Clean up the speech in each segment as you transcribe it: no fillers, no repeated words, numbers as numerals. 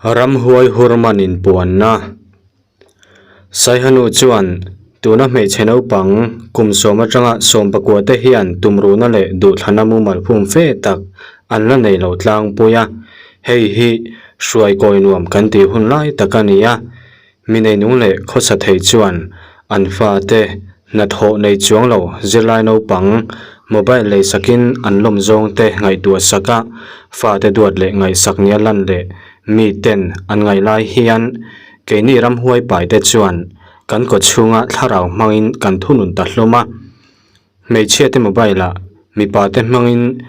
Ramhuai hurman inpuanna. Saihanu chuan tuna hmeichhe naupang kum sawm atanga sawm pakua te hian tumruhna leh duhthlana mumal phum fe tak an la nei lo tlangpui a, hei hi hruai kawi nuam kan tih hun lai tak a ni a, Mi neinung leh khawsa thei chuan an fate hnathawh nei chuang lo zirlai naupang mobile lei sakin an lawm zawngte ngaihtuah sak a, fate duat leh ngaihsak nia lan leh miten an ngaih lai hian keini ramhuai paite chuan kan kawchhunga thlarau hmangin kan thunun ta hlawm a. Hmeichhiate mobile ah mipa te hmangin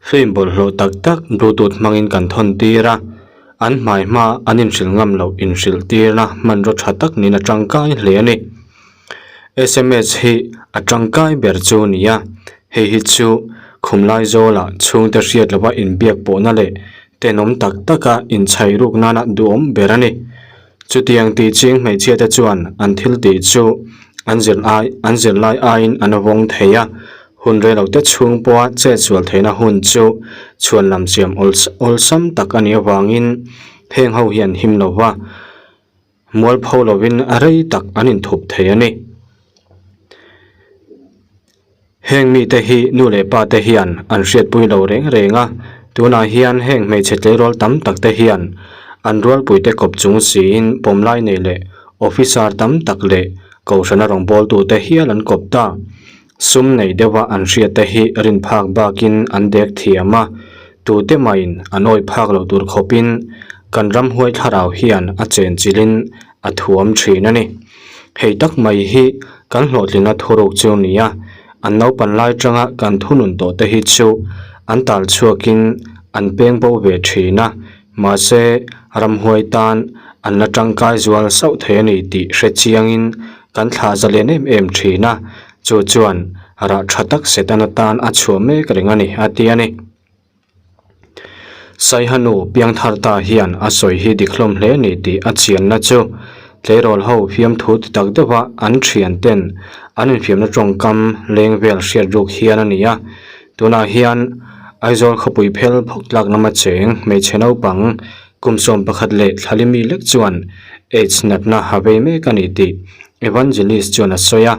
film bawlhhlawh tak tak bluetooth hmangin kan thawn tir a, an hmai hma an inhrilh ngam loh inhrilh tirna hmanraw tha tak niin a tangkai hle a ni. Sms hi a tangkai ber chu a ni a, hei hi chu khumlai zawlah chhungte hriat lova inbiak pawhna leh tenawm tak taka inchhai ruk nana duhawm ber a ni. Chutiang tih ching hmeichhiate chuan an thil tih chu an zir ai an zir lai aiin an vawng thei a, hun rei lo te chhung pawha chet sual theihna hun chu chhuan lam siam awlsam tak a nih avangin heng ho hian him lo va, mualpho lovin rei tak an inthup thei a ni. Heng mite hi nu leh pa te hian an hriatpui lo reng reng a, tunah hian heng hmeichhe tleirawl tam tak te hian an rualpuite kawp chung siin pawmlai nei leh officer tam tak leh kohhrana rawngbawltute hial an kawp ta. Sum nei deuha an hriat te hi rin phak bakin an dek thiam a, tute mahin an awih phak loh tur khawpin kan ramhuai thlarau hian a chenchilhin a thuam thin a ni. Hei tak mai hi kan hlawhtlinna thuruk chu ni a, an naupan lai tanga kan thunun tawh te hi chu an tal chhuakin an peng bo ve thin a, mahse ramhuai tan an la tangkai zual sauh thei a ni tih hre chiangin kan thlah zalen em em thin a, chu chuan rah tha tak Setana tan a chhuah mek reng a ni a ti a ni. Saihanu piangthar ta hian a sawi hi dik hlawm hle ni tih a chianna chu tleirawl ho fiamthu ti tak deuha an thian ten an infiamna tawngkam leng vel hriat ruk hian a ni a. Tunah hian Aizawl khawpui phel phawk tlak lama cheng hmeichhe naupang kum 11 leh thlali mi lek chuan AIDS natna ha vei mek a ni tih Evangelist chuan a sawi a,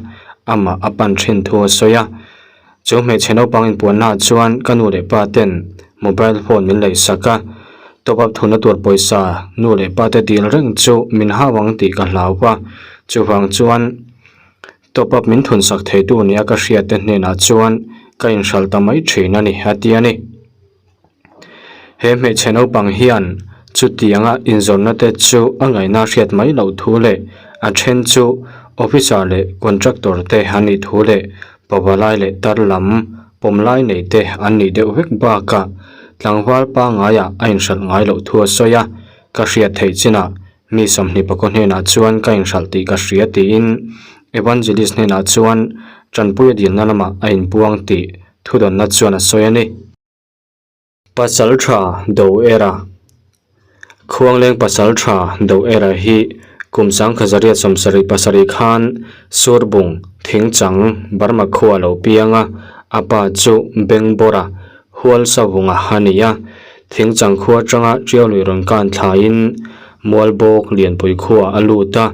amah a pan thin thu a sawi a. Chu hmeichhe naupang inpuannaah chuan ka nu leh pa ten mobile phone min lei sak a, top up thuna tur pawisa nu leh pa te dil reng chu min hau ang tih ka hlau va, chuvang chuan top up min thun sak theitu nia ka hriat te hnenah chuan ka inhralh ta mai thin a ni, a ti a ni. He hmeichhe naupang hian chutianga inzawrna te chu a ngaihna hriat mai loh thu leh a then chu officer leh contractor te an nih thu leh pavalai leh tar lam pawm lai nei te an nih deuh vek bakah tlangval pangaiah a inhralh ngai loh thu a sawi a, ka hriat theih chinah mi 20 pakua hnenah chuan ka inhralh tih ka hria tiin Evangelist hnenah chuan tanpuia dilna lamah a inpuang tih thudawnna chuan a sawi a ni. Pasal tha do era Khuangleng pasal tha do era hi kum sangkha zariat 77 khan Surbung Thingchang Burma khua lo piang a, a pa chu Bengbawra Hualsavunga a ni a. Thingchang khua atanga Tiaului rawn kan thlaiin Mualbawk Lianpui khua a lut a.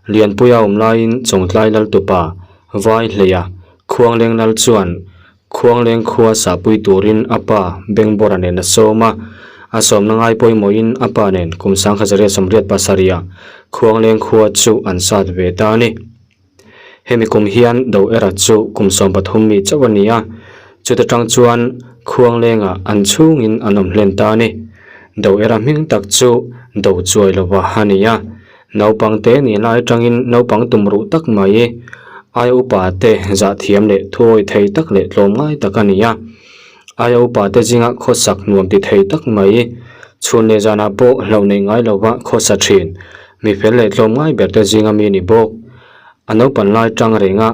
Lianpuia awm laiin Chawngtlai Laltupa Vaihleia Khuangleng Lal chuan Khuangleng khua sahpui turin a pa Bengbawra nen a sawm a, a sawmna ngai pawimawhin a pa nen kum 1987 ah Khuangleng khua chu an sat ve ta a ni. Hemi kum hian Do Era chu kum 13 mi chauh a ni a, chuta tang chuan Khuanglengah an chhungin an awm hlen ta a ni. Do Era hming tak chu Do Chuai lova a ni a, Naupang te nih lai atangin naupang tum ruh tak mai aia upa te zah thiam leh thuawi thei tak leh tlawm ngai tak a ni a. Aia upa te zinga khawsak nuam ti thei tak mai chhun leh zanah pawh hlauh neih ngai lova khawsa thin mi fel leh tlawm ngai ber te zinga mi a ni bawk. A naupan lai tang renga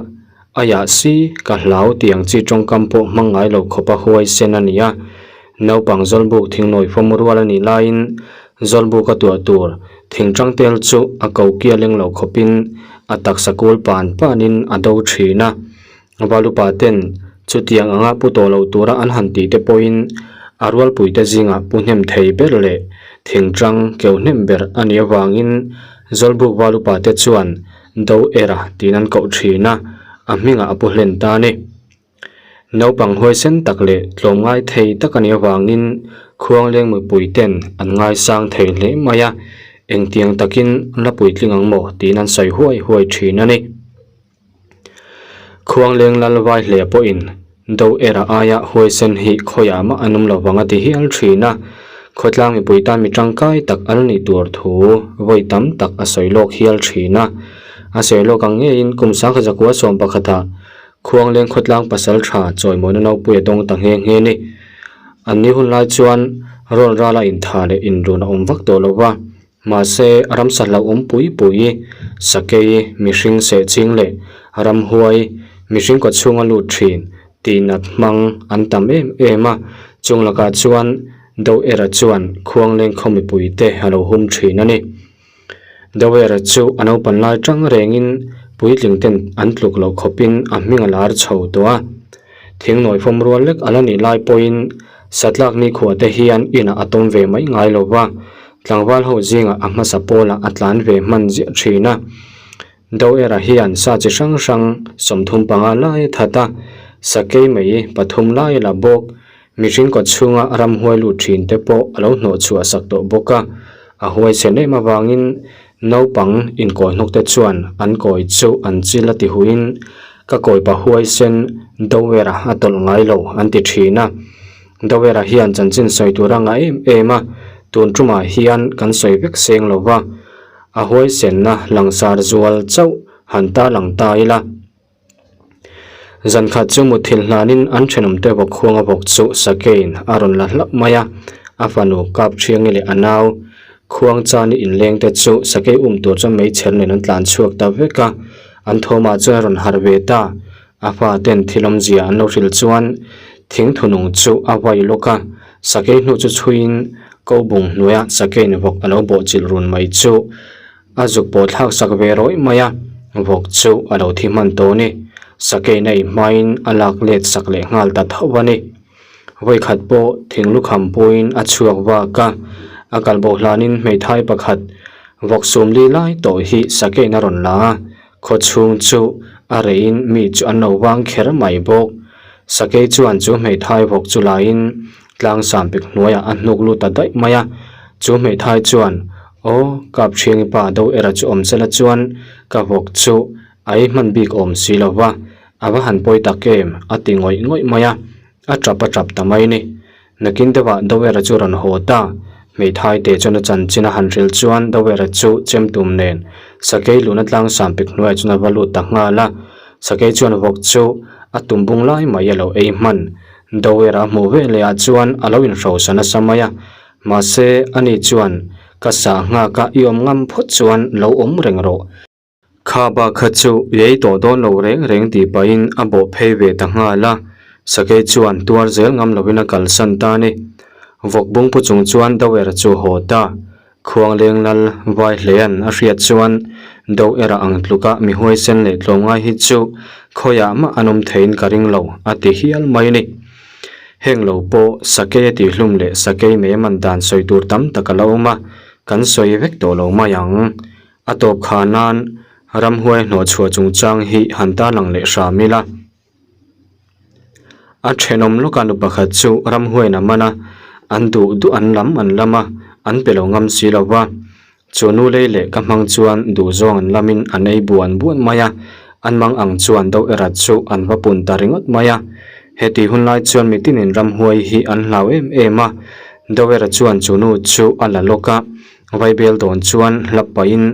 aiah si ka hlau tih ang chi tawngkam pawh hmang ngai lo khawpa huai sen a ni a. Naupang zawlbuk thingnawi fawm rual a nih laiin zawlbuk a tuah tur thingtang tel chu a ko kia leng lo khawpin a taksa kul pan panin a do thin a. Valupa ten chutiang anga pu tawh lo tura an han tih te pawhin a rualpuite zingah pu hnem thei ber leh. Thingtlang keu hnem ber a nih avangin Zawlbuk val upa te chuan Do Era tiin an koh thin a, a hmingah a pu hlen ta a ni. Naupang huaisen tak leh tlawmngai thei tak a nih avangin Khuangleng mipui ten an ngaisang thei hle mai a, engtiang takin la puitling ang maw tiin an sawi huai huai thin a ni. Khuangleng lal vai hle pawhin Do era aia huaisen hi khawiah mah an awm lo vang a ti hial thin a, khawtlang mipui tan mi tangkai tak a la nih tur thu vawi tam tak a sawi lawk hial thin a. A sawi lawk ang ngeiin kum sangkhat zakua sawm pakhatah Khuangleng khawtlang pasal tha chawimawina naupui a dawng ta nghe nghe ni. An ni hun lai chuan rawn rala intha leh inrun a awm vak tawh lo va. Mahse, ramsa hlauhawm pui pui, sakei, mihring sehching leh ramhuai, mihring kawchhunga lut thin tihnat hmang an tam em em a, chung lakah chuan Doera chuan Khuangleng khaw mipuite a lo hum thin a ni. Doera chu a naupan lai tang rengin puitling ten an tluk loh khawpin a hming a lar chho tawh a. Thingnawi fawm rual lek a la nih lai pawhin Satlak nikhua te hian inah a tawm ve mai ngai lo va, tlangval ho zingah a hmasa pawlah a tlan ve hman ziah thin a. Doera hian sa chi hrang hrang 35 lai a that a, sakei mai pathum lai a la bawk. Mihring kawt chhunga ramhuai lut thin te pawh a lo hnawh chhuah sak tawh bawk a, a huaisen em avangin naupang inkawi hnawk te chuan an kawi chu an chil a ti huiin ka kawi pa huaisen Doera a tawlh ngai lo an ti thin a. Doera hian chanchin sawi tur a ngah em em a, tun tumah hian kan sawi vek seng lo va, a huaisenna langsar zual chauh han ta lang ta ila. Zan khat chu mutthilh hlanin an thenawmte vawk khuanga vawk chu Sakein a rawn la hlauh mai a, a fanu Kapṭhiangi leh a nau Khuangchani inlengte chu Sakei um tur chuan meichher nen an tlan chhuak ta vek a, an thawmah chuan a rawn harh ve ta. A fa ten thil awmzia an lo hrilh chuan thing thunung chu a vai lawk a, Sakei hnu chu chhuiin ko bung hnuaia Sakein vawk a lo bawhchilh run mai chu A zuk pawh thlak sak ve rawih mai a, vawk chu a lo thi hman tawh ni. Sakeina i hmain a lak let sak leh nghal ta tho a ni. Vawikhat pawh thing lukham puiin a chhuak vak a, a kal bo hlanin hmeithai pakhat vawk sumli lai tawh hi sakeina rawn la a, khaw chhung chu a reihin mi chu an lo vang kher mai bawk. Sakei chuan chu hmeithai vawk chu laiin tlang sampik hnuaiah a hnuk lut ta daih mai a, chu hmeithai chuan Aw, Kapṭhiangi pa do era chu awm sela chuan ka vawk chu a ei hman bik awm si lo va, a va han pawi tak em a ti ngawih ngawih mai a, a ṭap a ṭap ta mai ni. Nakin deuhah do era chu rawn haw ta, hmeithai te chuan a chanchin a han hril chuan do era chu chem tum nen sakei luna tlang sampik hnuaiah chuan a va lut ta nghal a, sakei chuan vawk chu a tum bung lai mai a lo ei hman. Do era a hmuh veleh ah chuan a lo inhrosa nasa mai a, Mahse, ani chuan, Ka sah nghak a, i awm ngam phawt chuan lo awm reng rawh. Kha bak kha chu i ei tawh dawn lo reng reng tih pahin a bawh phei ve ta nghal a, Sakei chuan tuar zel ngam lovin a kalsan ta a ni. Vawk bungpu chung chuan Doera chu haw ta. Khuangleng lal vai hlean a hriat chuan Doera ang tluka mi huaisen leh tlawmngai hi chu khawiah mah an awm theiin ka ring lo a ti hial mai a ni. Heng lo pawh sakei a tihhlum leh sakei mei a man dan sawi tur tam tak a la awm a, kan sawi vek tawh lo mai ang. A tawp kha nan ramhuai hnawhchhuah chungchang hi han tarlang leh hram ila. A thenawm lawka nu pakhat chu ramhuaiin a man a, an duh duh an lam an lam a, an pe lo ngam si lo va. Chu nu lei leh ka hmang chuan duhzawng an lamin an ei buan buan mai a, an mang ang chuan do erat chu an va pun ta ringawt mai a. Heti hun lai chuan mitinin ramhuai hi an hlau em em a, do era chuan chu nu chu a la lawk a, vaibel dawn chuan hlap pahin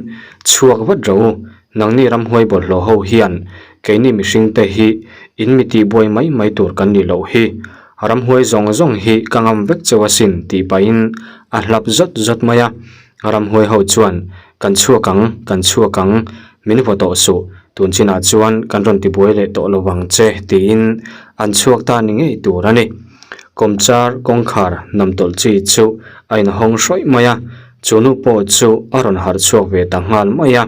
chhuak vat rawh u, nangni ramhuai bawlhhlawh ho hian keini mihringte hi in mi tihbuai mai mai tur kan nih loh hi, ramhuai zawng zawng hi ka ngam vek cheu asin tih pahin a hlap zawt zawt mai a. Ramhuai ho chuan, Kan chhuak ang, kan chhuak ang, min vaw tawh suh, tun chinah chuan kan rawn tibuai leh tawh lo vang che, tiin an chhuak ta ni ngei tur a ni. Kawmchar kawngkhar nam tawlh chi chu a inhawng hrawih mai a, chu nu pawh chu a rawn harh chhuak ve ta nghal mai a.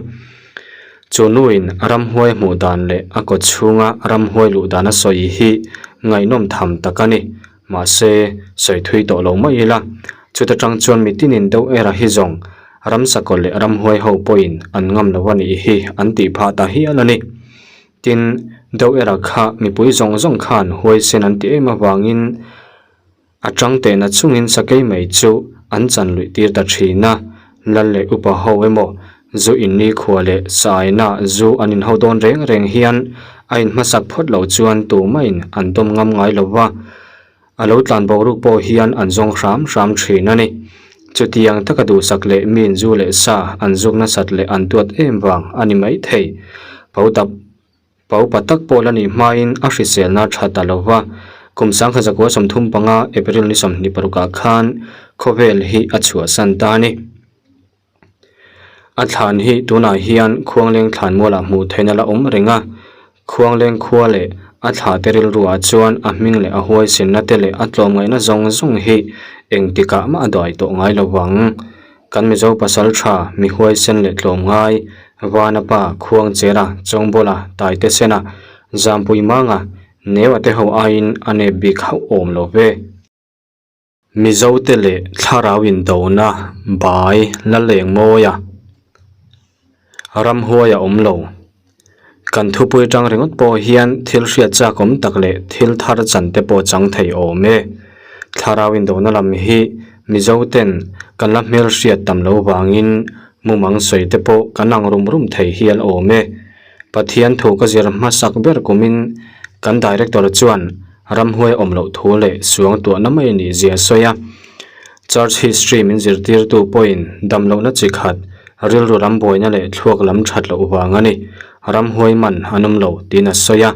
Chu nuin ramhuai hmuh dan leh a kaw chhunga ramhuai luh dan a sawi hi ngaihnawm tham tak a ni. Mahse, sawi thui tawh lo mai ila. Chuta tang chuan mitinin deuh era hi zawng ramsakawlh leh ramhuai ho pawhin an ngam lo a nih hi an tih phah ta hial a ni. Tin, deuh era kha mipui zawng zawng khan huaisen an ti em avangin a tang tehna chungin sakei mai chu an chan luih tir ta thin a, lal leh upa ho emaw zu in nikhua leh saina zu an inho dawn reng reng hian a inhmasak phawt loh chuan tumahin an dawm ngam ngai lo va. A lo tlan boruak pawh hian an zawng hram hram thin a ni. Chutiang taka duhsak leh miin zu leh sa an zuk nasat leh an tuat em vang a ni mai thei. Pau tak pau pa tak pawh la nih hmain a hriselna tha ta lo va, kum 1935 April ni 26 ah khan khawvel hi a chhuahsan ta a ni. A thlan hi tunah hian Khuangleng thlanmualah hmuh theihna la awm reng a, Khuangleng khua leh a thla te rilruah chuan a hming leh a huaisenna te leh a tlawmngaihna zawng zawng hi engtikah mah a dai tawh ngai lo vang. Kan Mizo pasal tha, mi huaisen leh tlawmngai, Vanapa, Khuangchera, Chawngbawla, Taitesena, Zampuimanga, Neua te ho aiin a nep bik hauh awm lo ve. Mizote leh thlarau indona bai la leng mawi a, ramhuai a awm lo. Kan thupui tang ringawt pawh hian thil hriat chak awm tak leh thil thar chan te pawh chang thei awm e. Thlarau indona lam hi Mizoten kan la hmelhriat tam lo vangin mumang sawi te pawh kan ang rum rum thei hial awm e. Pathian thu ka zir hmasak ber kumin kan Director chuan ramhuai awm loh thu leh suang tuahna mai a nih zia a sawi a. Church history min zirtirtu pawhin dam lohna chi khat, rilru lam buaina leh thluak lam that loh vang a ni, ramhuai man an awm lo tiin a sawi a.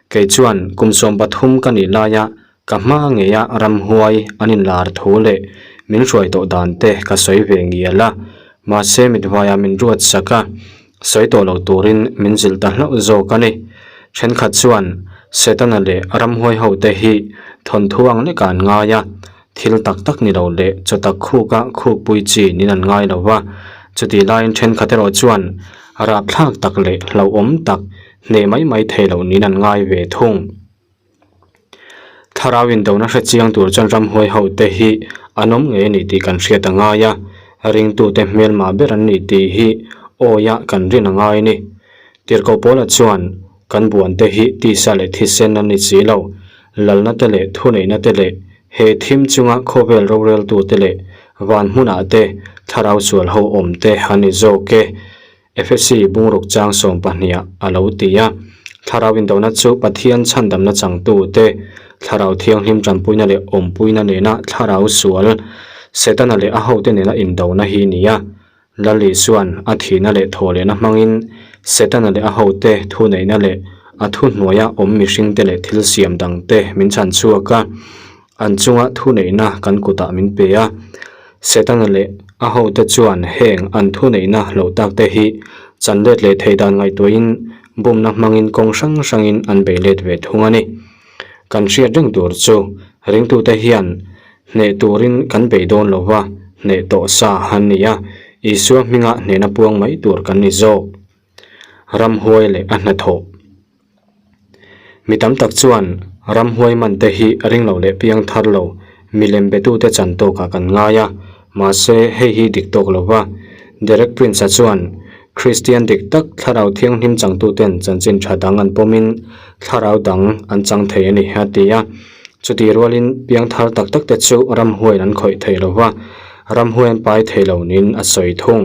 Kei chuan kum 13 ka nih laia Ka hma ngeia ramhuai an inlar thu leh min hruai tawh dan te ka sawi ve ngial a, mahse mitvaia min ruat sak a, sawi tawh lo turin min zilh ta hlauh zawk a ni. Thenkhat chuan Setana leh ramhuai ho te hi thawnthu ang lekah an ngai a, thil tak tak ni lo leh chaw tak khuka khukpui chi nin an ngai lo va, chutih laiin thenkhat erawh chuan rapthlak tak leh hlauhawm tak hneh mai mai thei loh nin an ngai ve thung. Thlarau indona hre chiang tur chuan ramhuai ho te hi an awm ngei a ni tih kan hriat a ngai a, ringtute hmelmah ber an ni tih hi awia kan rin a ngai a ni. Tirhkoh Paula chuan kan buan te hi tisa leh thisen an ni si lo, lalna te leh thuneihna te leh he thim chunga khawvel roreltu te leh van hmunah te thlarau sual ho awm te an ni zawk e. Efesi bungruk chang 12 ah a lo ti a, Thlarau indona chu Pathian chhandamna changtu te, Thlarau Thianghlim tanpuina leh awmpuina nena thlarau sual, Setana leh a hote nena indona hi ni a. Lal Isua'n a thihna leh thawhlehna hmangin Setana leh a hote thuneihna leh a thuhnuaia awm mihringte leh thil siam dangte min chhanchhuak a. An chunga thuneihna kan kutah min pe a, Setana leh a hote chuan heng an thuneihna hlauh takte hi chan let leh theih dan ngaihtuahin bumna hmangin kawng hrang hrangin an bei let ve thung a ni. Kan hriat reng tur chu ringtute hian hneh turin kan bei dawn lo va, hneh tawh sa an ni a, Isua hminga hnehna puang mai tur kan ni zawk. Ramhuai leh a hnathawh. Mi tam tak chuan ramhuai man te hi ring lo leh piang thar lo milem betute chan tawkah kan ngai a, mahse hei hi dik tawk lo va. Derek Prince-a chuan Kristian dik tak thlarau thianghlim changtuten chanchin tha dang an pawmin thlarau dang an chang thei a ni a ti a. Chutih rualin piang thar tak tak te chu ramhuaiin an khawih thei lo va, ramhuai an pai thei lo niin a sawi thung.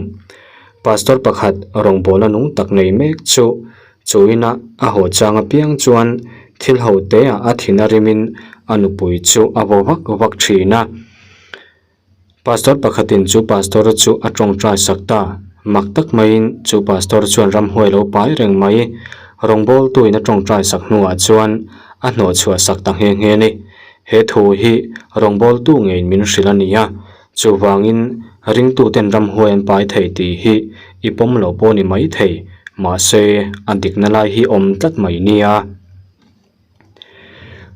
Pastor pakhat rawngbawlna nung tak nei mek chu Chu ina a haw chang apiang chuan thil ho teah a thin a rimin a nupui chu a vaw vak vak thin a. Pastor pakhatin chu pastor chu a tawngtai sak ta. Mak tak maiin chu pastor chuan ramhuai lo pai reng mai. Rawngbawltuin a tawngtai sak hnuah chuan a hnawhchhuah sak ta nghe nghe a ni. He thu hi rawngbawltu ngeiin min hrilh a ni a. Chuvangin, ringtuten ramhuai an pai thei tih hi i pawm lo pawh ni mai thei, mahse a dikna lai hi awm tlat mai nia.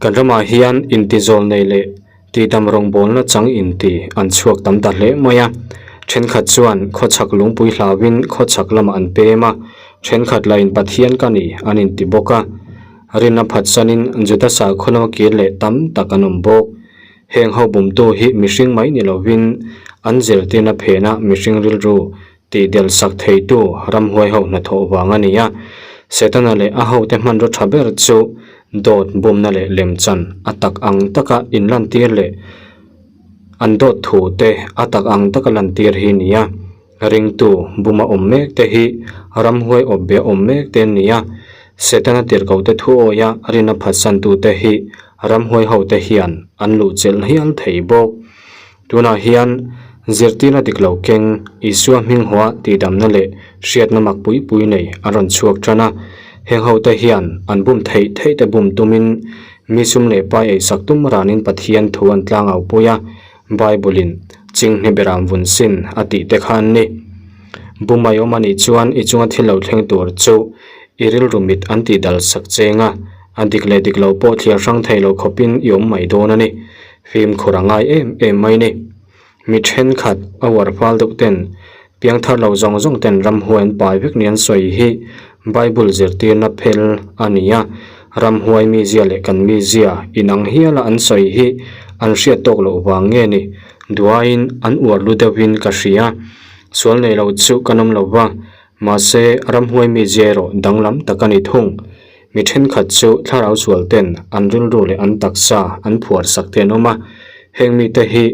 Kan ramah hian intizawl nei leh tihdam rawngbawlna chang inti an chhuak tam ta hle mai a. Thenkhat chuan khawchhak lungpui hlauhin khawchhak lamah an pem a, thenkhat lahin Pathian ka ni an inti bawk a. Rinna phatsanin Juda sakhaw lama kir leh tam tak an awm bawk. Heng ho bumtu hi mihring mai ni lovin an zirtirna phena mihring rilru tihdel sak theitu ramhuai ho hnathawh vang a ni a. Setana leh a hote hmanraw tha ber chu dawt bumna leh lemchan a tak ang taka inlantir leh an dawt thu te a tak ang taka lantir hi a ni a. Ringtu buma awm mek te hi ramhuai awp be awm mek te an ni a, Setana tirhkohte thu awia rinna phatsantute hi ramhuai hote hian an luhchilh hial thei bawk. Tunah hian zirtirna dik lo keng Isua hminghaw tihdamna leh hriatna mak pui pui nei an rawn chhuak tan a, heng hote hian an bum theih theih te bum tumin mi sum leh pai eisak tum ranin Pathian thu an tlangau pui a, Bible-in Chinghne beram vun sin a tih te kha an ni. Bumai awm a nih chuan i chunga thil lo thleng tur chu i rilru mit an tih dal sak cheng a, a dik leh dik lo pawh thliar hrang thei lo khawpin i awm mai dawn a ni. Fimkhur a ngai em em mai ni. Mi thenkhat a uar fal deuh ten piangthar lo zawng zawng ten ramhuai an pai vek ni an sawi hi Bible zirtirna phel a ni a, ramhuai mizia leh kan mizia inang hiala an sawi hi an hriat tawk loh vang nge ni? Duaiin an uar lu deuhin ka hria. Sual nei lo chu kan awm lo va, mahse ramhuai mizia erawh danglam tak a ni thung. Mi thenkhat chu thlarau sual ten an rilru leh an taksa an phuar sak te an awm a, heng mite hi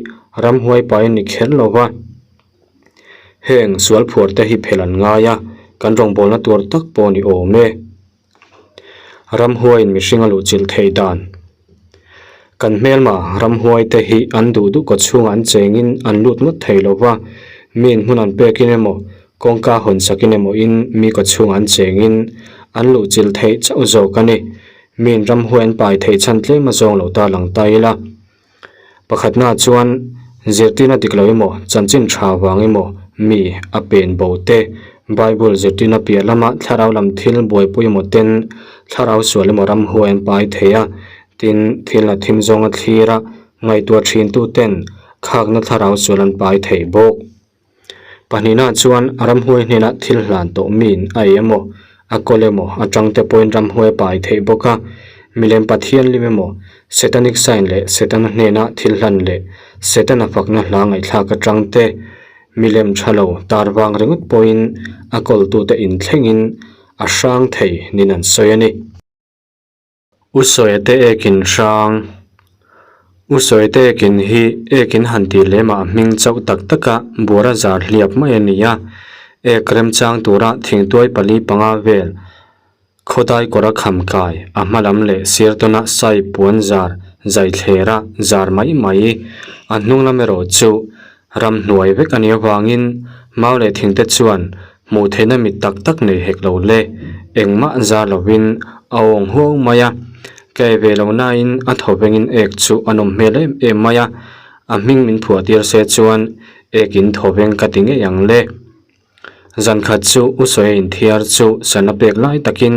ramhuai pai an ni kher lo va. Heng sual phuar te hi phel an ngai a, kan rawngbawlna tur tak pawh ni awm e. Ramhuaiin mihring a luhchilh theih dan. Kan hmelma ramhuai te hi an duh duh kaw chhungah an chengin an lut ngawt thei lo va, miin hmun an pekin emaw, kawngka hawn sakin emaw in mi kaw chhungah an chengin an luhchilh theih chauh zawk a ni. Miin ramhuai an pai theih chhan tlem a zawng lo ta lang ta ila. Pakhatna chuan zirtirna dik lo emaw, chanchin tha vang emaw mi a pen bo te, Bible zirtirna piah lama thlarau lam thil buaipui emaw ten thlarau sual emaw ramhuai an pai thei a, tin thil a thim zawnga thlira ngaihtuah thin tu ten khakna thlarau sual an pai thei bawk. Pahnihna chuan ramhuai hnenah thil hlan tawh miin a ei emaw, a kawl emaw atang te pawhin ramhuai a pai theih bawk a. Milem Pathian lim emaw, Satanic sign leh Setana hnena thil hlan leh Setana fakna hla ngaihthlak atang te, milem tha lo tar vang ringawt pawhin a kawltute inthlengin a hrang thei niin an sawi a ni. U Sawite ekin hrang U Sawite ekin hi ekin han tih lemah a hming chauh tak taka buara zar hliap mai a ni a. Ek remchang tura thingtuai pali panga vel khawdai kawra kham kai a hma lam leh sir tawna sai puan zar zai thlera zar mai mai a hnung lam erawh chu Ramhnuai vek a nih avangin mau leh thingte chuan hmuh theihna mit tak tak nei hek lo le, engmah zar lovin a awng huau mai a. Ka e ve lo nain a thaw vengin ek chu a nawm hmel em em mai a, a hming min phuah tir se chuan ek in thaw veng ka ti ngei ang le. Zan khat chu U Sawi inthiar chu sana pek lai takin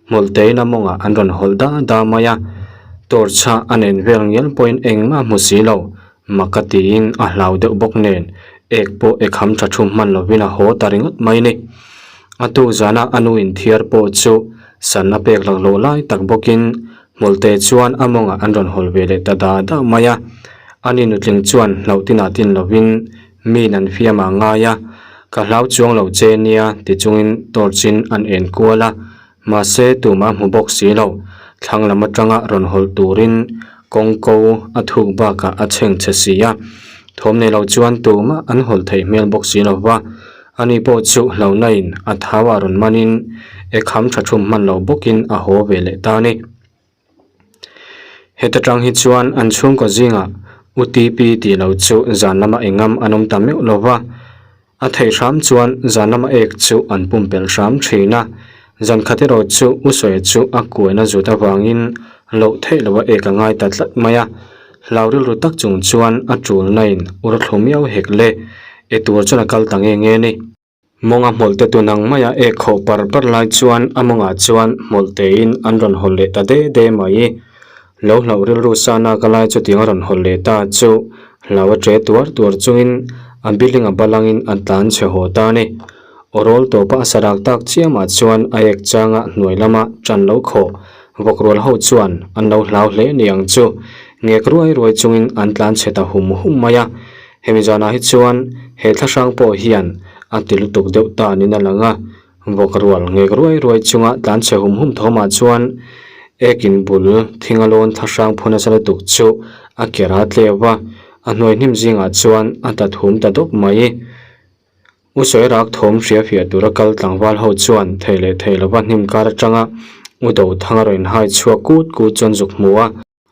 hmawlhtein a mawngah an rawn hawlh da da mai a, torch a a nen vel ngial pawhin engmah a hmu si lo, mak a tiin a hlau deuh bawk nen ek pawh ek ham tha thu hman lovin a haw ta ringawt mai ni. A tu zana a nu inthiar pawh chu sana pek laklawh lai tak bawkin hmawlhte chuan a mawngah an rawn hawl ve leh ta da da mai a, ani nutling chuan hlauh tinah tin lovin Miin an fiam ah ngai a, ka hlau chuang lo che nia ti chungin torch in an en kual a, mahse tumah a hmu bawk si lo. Thlang lam atanga rawn hawlh turin kawng ko a thuk bakah a chheng che si a, thawm nei lo chuan tumah an hawlh theih hmel bawk si lo va, ani pawh chu hlauhna in a thau ah rawn manin ekham tha thum hman lo bawkin a haw ve leh ta a ni. Heta tang hi chuan an chhungkaw zingah UTP tih lo chu zan lama engam an awm ta meuh lo va, a theih hram chuan zan lama ek chu an pumpelh hram thin a. Zan khat erawh chu U Sawi chu a kuaina zut avangin loh theih loha ek a ngai ta tlat mai a, hlau rilru tak chung chuan a tulna in ur thlu miau hek le, e tur chuan a kal ta nge nge a ni. Mawnga hmawlh te tun ang maia ek khawh par par lai chuan a mawngah chuan hmawlh tein an rawn hawlh leh ta de de mai. Lo hlauh rilru sa nak a lai chutiang a rawn hawlh leh ta chu hlau a ṭe tuar tuar chungin a building a balangin a tlan chhe haw ta a ni. Aw rawl tawpa a sarak tak chiamah chuan a ek changa hnuai lama ṭan lo khawh vawk rual ho chuan an lo hlau hle ni ang chu. Ngek ruai ruai chungin an tlan chhe ta hum hum mai a. Hemi zanah hi chuan he thlahrang pawh hian a ti lutuk deuh ta niin a lang a. Vawk rual ngek ruai ruai chunga tlan chhe hum hum thawmah chuan ekin bul thing a lawn thlahrang phu nasa lutuk chu a ker a tleu a, a hnuai hnim zingah chuan a ta thum ta dawp mai. U Sawirak thawm hria fiah tura kal tlangval ho chuan thei leh thei lova hnim kar atanga U Dothanga rawn inhai chhuak kut kut chuan zuk hmu a.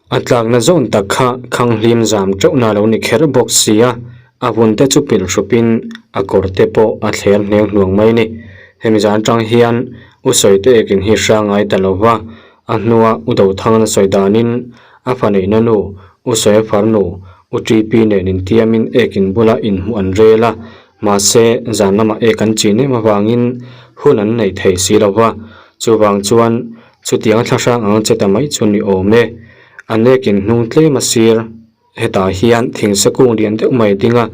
A tlakna zawn tak kha khang hlim zam teuhna lo ni kher bawk si a, a vun te chu pilh hrupin a kawr te pawh a thler hneng hnuang mai ni. Hemi zan atang hian U Sawite ekin hi hra ngai ta lo va, a hnua U Dothangana sawi danin a fa neihna nu U Sawia farnu U TP nen intiamin ekin bula inhmuh an rel a, mahse zan lamah ek an chin em avangin hun an nei thei si lo va, chuvang chuan Chutiang thlahrang ang che ta mai chu ni awm e. A nekin hnung tlem a sir. Hetah hian thingse kung lian deuh mai ding a,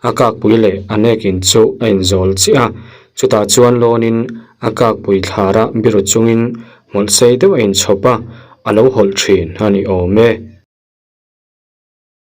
a kakpui leh a nekin chu a inzawl chiah a. Chutah chuan lawnin a kakpui thlara biru chungin hmawlh sei deuh a inchhawp a, a lo hawlh thin a ni awm e.